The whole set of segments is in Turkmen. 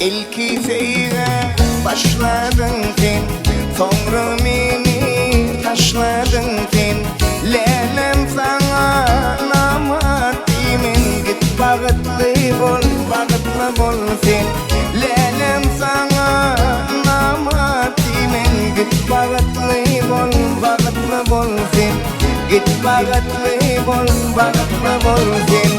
Ilki söýgä başladyň sen, Soňra meni taşladyň sen. Lälem saňa namart diýmen, Git bagtly bol, bagtly bol sen. Lälem saňa namart diýmen, Git bagtly bol, bagtly bol sen. Git bagtly bol, bagtly bol sen.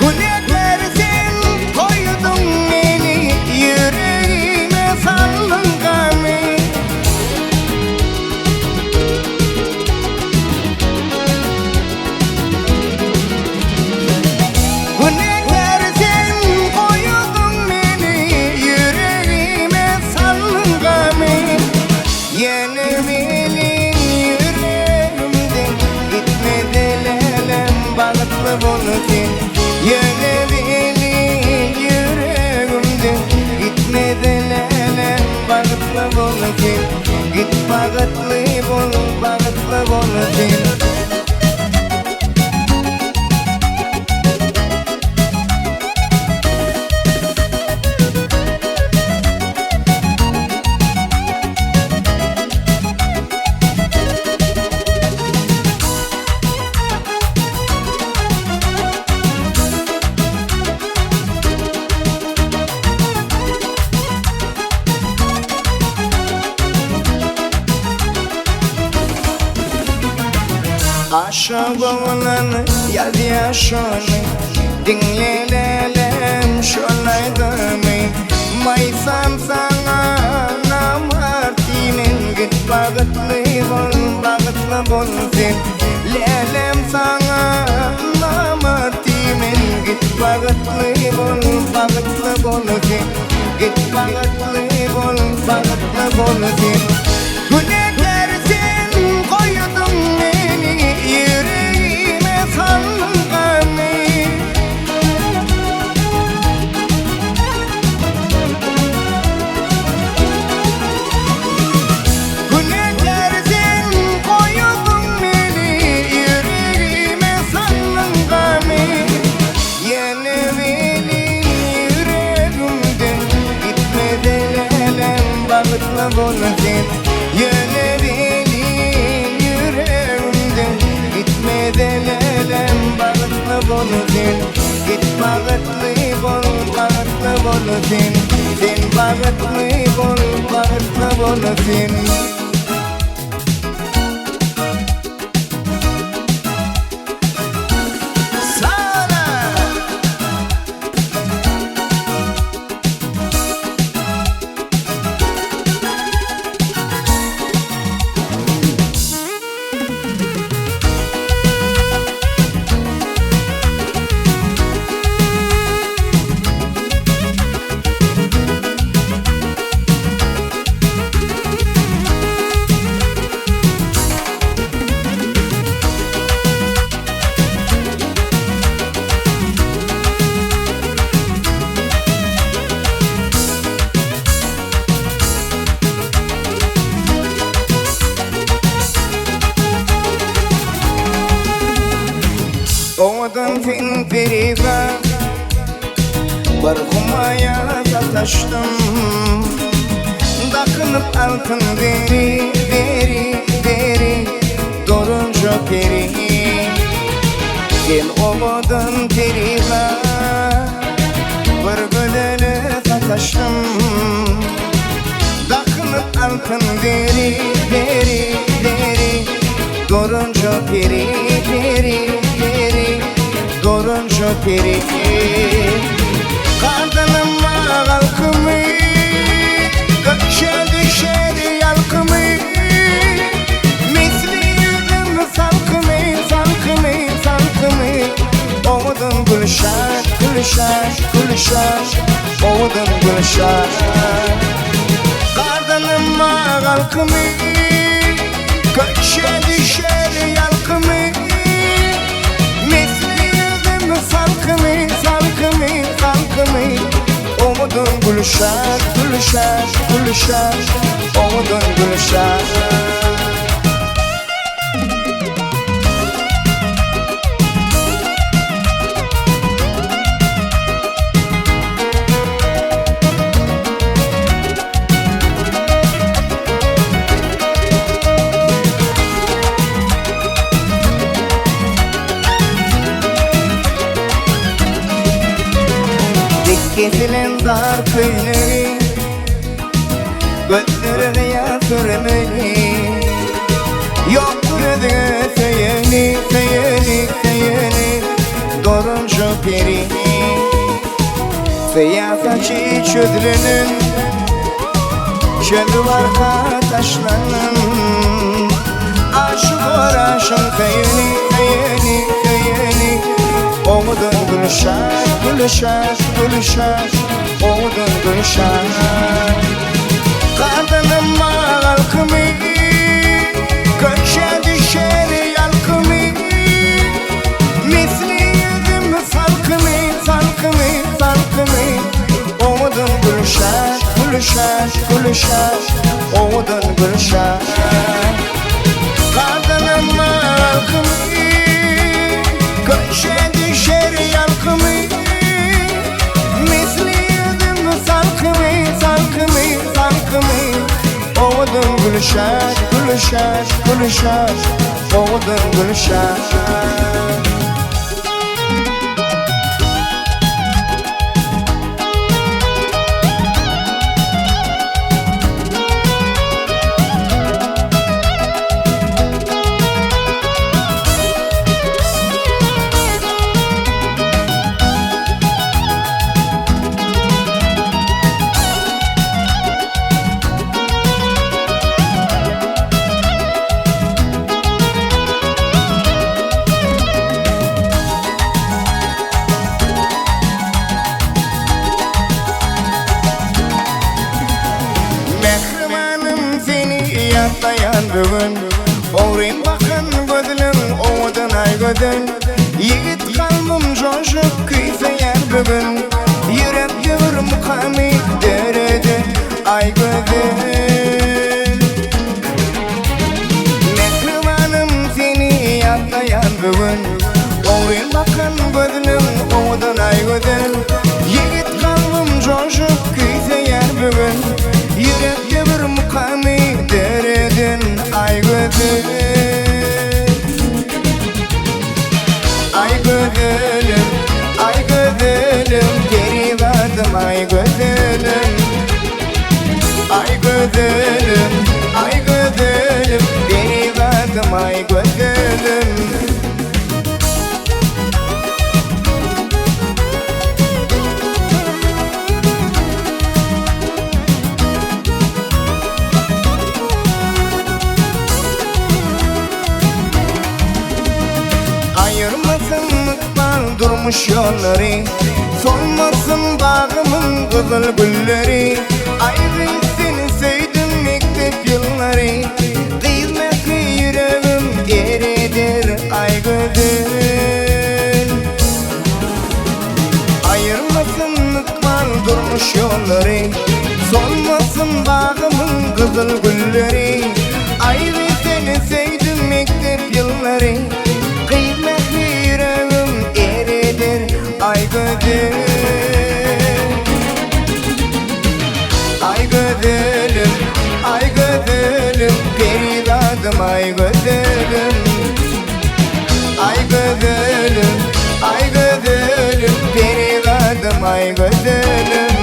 Günäkär sen goýduň meni, Ýüregime saldyň gamy. Günäkär sen goýduň meni, Ýüregime saldyň gamy. Ýene meniň ýüregimden gitmedi lälem bagtly bol sen. Ýene meniň ýüregimden gitmedi lälem bagtly bol sen. Git bagtly bol, bagtly bol sen. Aşa bolan ýazýa şony Diňle lälem şol aýdymy Maýsam saňa namart diýmen Git bagtly bol, bagtly bol sen Lälem saňa namart diýmen Git bagtly bol, bagtly bol sen Git bagtly bol, bagtly bol sen Günäkär sen goýduň meni Ýüregime saldyň gamy. Günäkär sen goýduň meni Ýüregime saldyň gamy. Ýene meniň ýüregimden Gitmedi lälem bagtly bol sen. Ýöne meniň ýüregimden Gitmedi lälem bagtly bol sen. Git bagtly bol, bagtly bol sen. Sen bagtly bol, bagtly bol sen. Sana! Owadan sen perizat Bir humaýa sataşdym Dakynyp altyn zeri, zeri, zeri Doronja peri Sen owadan perizat Bir gözele sataşdym Dakynyp altyn zeri, zeri, zeri Doronja peri, peri, peri Doronja peri Gardanyma galkymy Gökje düşer ýalkymy Misli ýüzüm salkymy, salkymy, salkymy Owadan Gülşat, Gülşat, Gülşat Owadan Gülşat Gardanyma galkymy Gökje düşer ýalkymy Misli ýüzüm salkymy, salkymy, salkymy Owadan Gülşat, Gülşat, Gülşat Owadan Gülşat. Gar köýnegi Gözlere gyýa sürmeli Ýokdur özge söýeni, söýeni, söýeni Dorunja peri Syýa saçy çözlenen Çözi barka taşlanan Aşyk oraşyň söýeni, söýeni, söýeni Owadan Gülşat, Gülşat, Gülşat Owadan Gülşat Gardanam halkymy Köçe düşer ýalkymy Misli ýüzüm salkymy, salkymy, salkymy Owadan Gülşat, Gülşat, Gülşat Owadan Gülşat Gardanam halkymy Köçe düşer ýalkymy Misli ýüzüm salkymy, salkymy, salkymy Owadan Gülşat, Gülşat, Gülşat Owadan Gülşat Mähribanym seni ýatlaýan bu gün Ogryn bakan gözleň owadan aý gözel Ýigit kalbym joşup küýseýär bu gün Ýürek ýygyr mukamy döredi aý gözel Mähribanym seni ýatlaýan bu gün Ogryn bakan gözleň owadan aý gözel Ýigit kalbym joşup küýseýär bu gün Ýürekde bir mukamy döreden aý gözel Aý gözelim, aý gözelim Perizadym aý gözelim Aý gözelim, aý gözelim Perizadym aý gözelim Aýyrmasyn ykbal durmuş ýollary Solmasyn bagymyň gyzyl gülleri Aý gyz seni söýdüm mekdep ýyllary Gyz mähri ýüregim ereder aý gözel Aýyrmasyn ykbal durmuş ýollary Solmasyn bagymyň gyzyl gülleri Aý gyz seni söýdüm mekdep ýyllary Gyz mähri ýüregim ereder aý gözel Aý gözelim, aý gözelim Perizadym aý gözelim Aý gözelim, aý gözelim Perizadym aý gözelim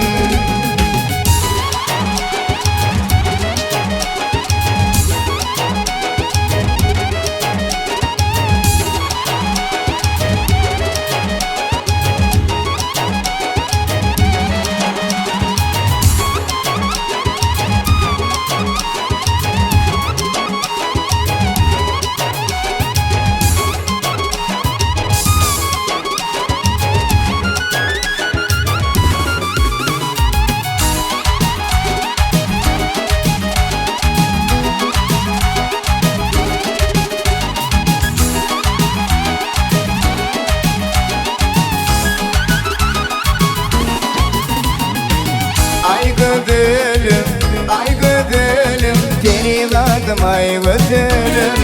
Aý gözelim, aý gözelim Perizadım aý gözelim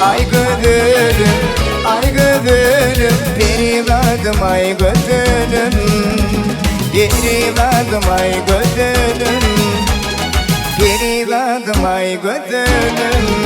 Aý gözelim, aý gözelim Perizadım aý gözelim Perizadım aý gözelim Perizadım aý gözelim.